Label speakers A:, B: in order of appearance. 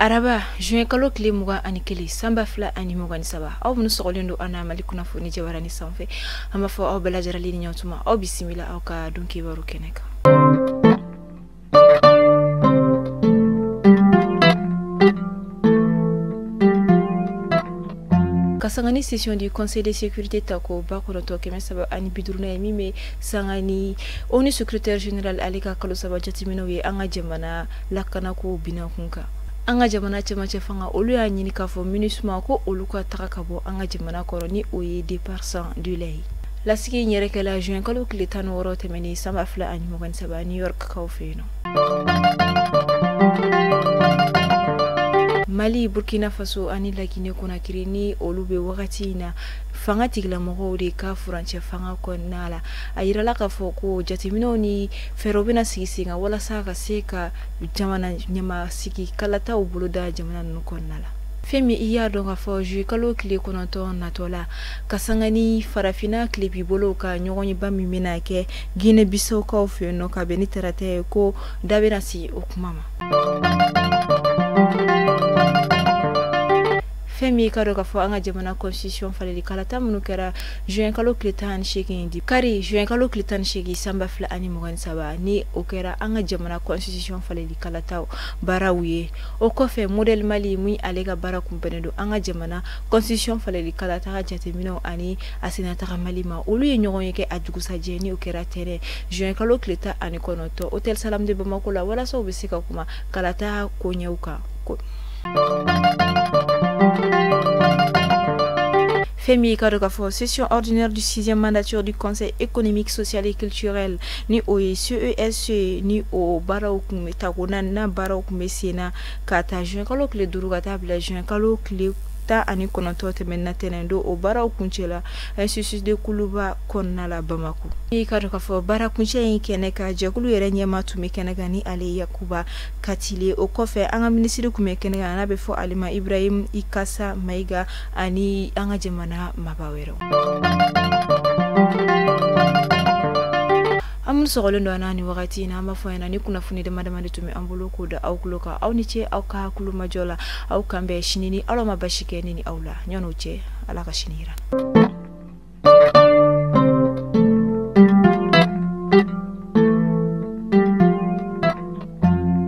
A: Araba, juin kalo tile 21, san 2023, aw minnu sɔgɔlen don an na Mali kunnafoni jabarani sanfɛ, an b'a fɔ aw bɛɛ lajɛlen ni ɲɔgɔn tuma, aw bisimila aw ka don kibaru kɛnɛ kan. Ka sanga ni session du conseil de sécurité tako 9350 ye, min bɛ sanga ni ONU secrétaire général ale ka kalo 3 jateminɛw ye an ka jamana lakanako binakun kan. An ka jamana cɛmancɛ fanga, olu y'a ɲini k'a fɔ MINUSMA ko olu ka taga ka bɔ an ka jamana kɔrɔ, ni o ye départ sans délai ye. Lasigi in yɛrɛ kɛla juin kalo tile 16 tɛmɛnen san 2023 New York kaw fɛ yen nɔ. Mali, Burkina Faso ani Laginɛ Conakry, ni olu bɛ wagati in na fanga tigilamɔgɔw de ka furancɛ fanga kɔnɔna la, a yirala k'a fɔ ko jateminɛw ni fɛɛrɛw bɛna sigi sen kan walasa ka se ka jamana ɲɛmaa sigi kalataw boloda jamana ninnu kɔnɔna la. Fɛn min i y'a dɔn k'a fɔ juillet kalo tile 9 natɔ la, ka sanga ni farafinna tilebi bolow ka ɲɔgɔnyeba min bɛna kɛ Guinée Bissau kaw fɛ yen nɔ, ka bɛn ni tarata ye, ko da bɛna sigi o kuma ma. Fɛn min ka dɔn k'a fɔ an ka jamana constitution faleli kalata minnu kɛra juin kalo tile 18 di kari juin kalo tile 18 san 2023, ni o kɛra an ka jamana constitution faleli kalataw baaraw ye. O kɔfɛ, modèle Mali min ale ka baara kun bɛnnen don an ka jamana constitution faleli kalata jateminɛw ani a sennataga Mali ma, olu ye ɲɔgɔn ye kɛ a dugusajɛ, ni o kɛra tɛnɛn juin kalo tile 19 hôtel Salam de Bamako la, walasa u bɛ se ka kuma kalata koɲɛw kan. Fɛn min ka dɔn k'a fɔ session ordinaire du sixième mandature du conseil économique, social et culturel, ni o ye CESC, ni o baaraw kun bɛ tako naaninan baaraw kun bɛ sen na ka taa juin kalo tile 5 ka taa bila juin kalo tile 19 tɛmɛnen na tɛnɛn don, o baaraw kuncɛla institut de Kuluba kɔnɔna la Bamako. I ka dɔn k'a fɔ baara kuncɛ in kɛnɛ kan, jɛkulu yɛrɛ ɲɛmaa tun bɛ kɛnɛ kan, ni ale ye Yakuba Katile. O kɔfɛ, an ka minisiri tun bɛ kɛnɛ kan, n'a bɛ fɔ ale ma Ibrahim Ikasa Mayiga, ani an ka jamana maaba wɛrɛw. An minnu sɔgɔlen don an na nin wagati in na, an b'a fɔ ɲɛna ni kunnafoni dama dama de tun bɛ an bolo k'o da aw tulo kan. Aw ni ce aw ka kulomajɔ la. Aw kan bɛn sini ni Ala ma basi kɛ ne ni aw la. Ɲɔn'o cɛ, Ala ka sini yira.